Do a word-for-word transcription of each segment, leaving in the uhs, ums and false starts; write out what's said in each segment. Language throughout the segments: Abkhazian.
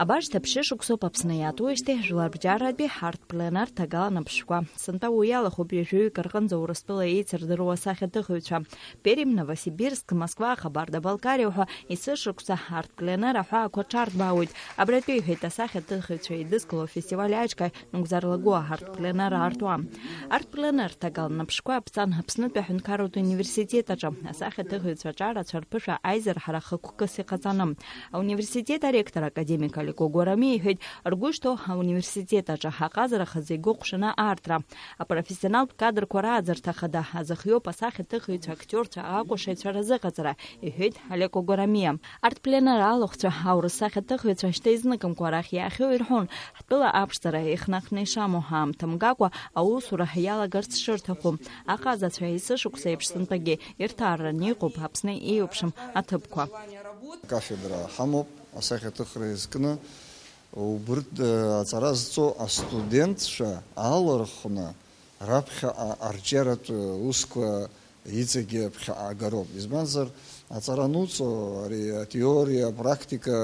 Абарҭ аԥшьышықәсоуп Аԥсны иаатуеижьҭеи жәларбжьаратәи ҳарҭ пленар ҭагалан аԥшшәқәа. Сынтәа уи иалахәуп ҩажәаҩык рҟынӡа Урыстәыла еицырдыруа асахьаҭыхҩцәа. Пермь, Новосибирск, Москва, Ҟабарда-Балкариа ҳәа есышықәса ҳарҭ пленар аҳәаақәа ҽарҭбаауеит. Абратәи иҳәеит асахьаҭыхыҩцәа еидызкыло афестиваль аиҿкааҩ Нугзар Лагәуа ҳарҭ пленар аартуа. Арҭ пленар ҭагалан аԥшшәқәа аԥҵан Аԥснытәи аҳәынҭқарратә университет аҿы асахьаҭыхыҩцәа аҿарацәа рԥышәа аизырҳара хықәкыс иҟаҵаны. Ауниверситет аректор академик Алико Гәарамиа иҳәеит, ргәы ишҭоу ауниверситет аҿы аҟазара хазы игәыхәшаны аартра, апрофессионалтә кадрқәа рааӡарҭа хада азыхиоуп асахьаҭыхыҩцәа, актиорцәа, акәашаҩцәа рзыҟаҵара, иҳәеит Алико Гәарамиа. Арҭ пленар алахәцәа аурыс сахьаҭыхыҩцәа шьҭа изныкымкәа арахь иаахьоу ирҳәон, ҳтәыла аԥшӡара еихнахны ишамоу ҳаамҭамгакәа аусура иалагарц шырҭаху. Аҟазацәа есышықәса еиԥш сынтәагьы ирҭаараны иҟоуп Аԥсны еиуеиԥшым аҭыԥқәа. Кафедра ҳамоуп, асахьаҭыхра иазкны, убырҭ, э, аҵара зҵо астудентцәа алархәны раԥхьаҟа арҿиаратә, э, усқәа иҵегьы ԥхьаҟа агароуп. Избанзар, аҵара ануҵо, ари атеориа, апрактика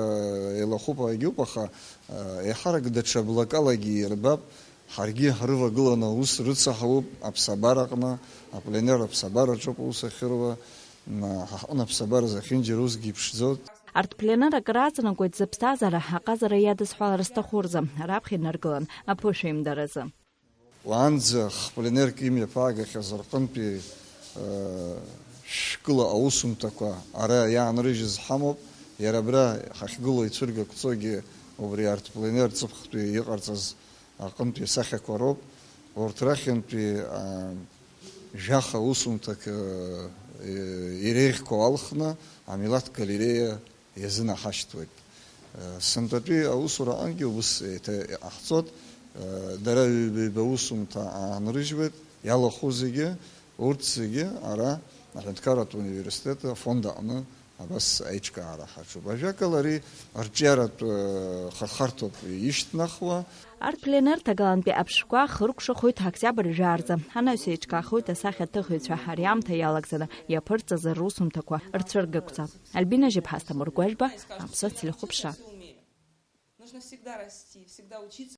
еилахәуп, егьуп, аха, э, еиҳарак даҽа блакалагьы ирбап, ҳаргьы ҳрывагыланы аус рыцаҳауп аԥсабараҟны, апленер аԥсабараҿоуп аус ахьыруа, м, ҳа ҳҟны аԥсабара зехьынџьара усгьы иԥшӡоит. Арҭ пленарак раҵанакуеит зыԥсҭазаара аҟазара иадысҳәалар зҭаху рзы, раԥхьа инаргылан аԥышәеимдаразы. Уаанӡа хпленерк имҩаԥаагахьаз рҟынтәи, э, шәкыла аусумҭақәа ара иаанрыжьыз ҳамоуп, иара абра ҳахьгылоу ицәыргақәҵогьы убри арҭ пленер ҵыԥхтәи иҟарҵаз аҟынтәи асахьақәа роуп. Урҭ рахьынтәи, а, жәаха усумҭак, э, иреиӷьқәоу алхны амилаҭ галереиа иазынаҳашьҭуеит. Э, сынтәатәи аусураҟынгьы убыс еиҭа иҟаҳҵоит. Э, дара ҩба-ҩба усумҭа аанрыжьуеит, иалахәу зегьы, урҭ зегьы ара аҳәынҭқарратә университет афонд аҟны абас аиҿкаара ҳаҿуп. Ажәакала, ари арҿиаратә, э, хырхарҭоуп ишьҭнахуа. Арҭ пленар ҭагалантәи аԥшшәқәа хыркәшахоит ҳоктиабр жәаа рзы. Анаҩс еиҿкаахоит асахьаҭыхыҩцәа ари аамҭа иалагӡаны иаԥырҵаз русумҭақәа рцәыргақәҵа. Альбина Жьыԥҳа, Асҭамыр Гәажәба, Аԥсуа телехәаԥшра. Нужно всегда расти, всегда учиться.